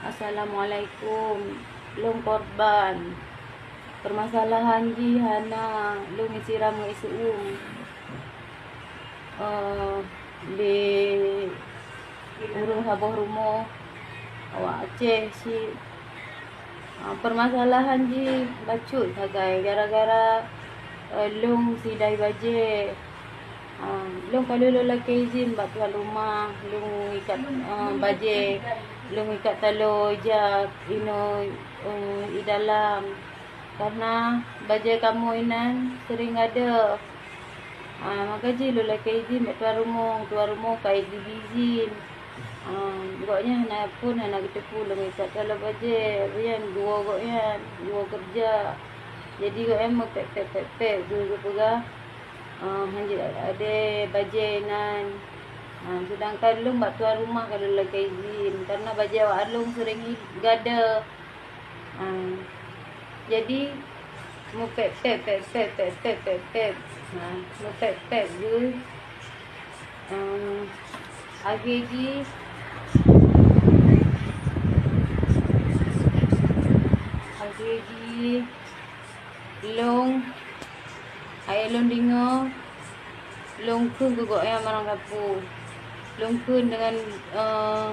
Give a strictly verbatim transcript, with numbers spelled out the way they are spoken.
Assalamualaikum. Lôn korban. Peumasalahan jih hana lôn siram ngon ié seu-uem. Eh, lé ureuëng saboh rumoh awak Aceh cit. Ah, peumasalahan jih bacut sagai gara-gara, eh, lôn sidai bajée. Ah, lôn ka lheueh lôn lakée izin bak tuan rumah, lôn ikat, eh, bajée, lôn ikat taloe ija inoe, eh, i dalam. Karena bajée kamoe inan sering gadôh. Ah, maka jih lôn lakée izin bak tuan rumoh, tuan rumoh ka izin-izin. Ah, gobnyan hana phon, hana geuteupeue lôn ikat taloe bajée, nyan geuwoe gobnyan, geuwoe keureuja. Jadi gobnyan meupék-pék-pék-pék geu-, geupeugah, ah, hanjeuet adée bajée inan. Ah, seudangkan lôn bak tuan rumah ka lôn lakée izin, karena bajée awak lôn sering gadôh. Ah, jadi meupék-pék, pék-pék, pék-pék, pék-pék. Ah, meupék-pék geu. Ah, akhé jih, akhé jih lôn, ayah lôn deungoe, lôn kheun keu gobnyan marang sapeue. Lôn kheun deungon, eh,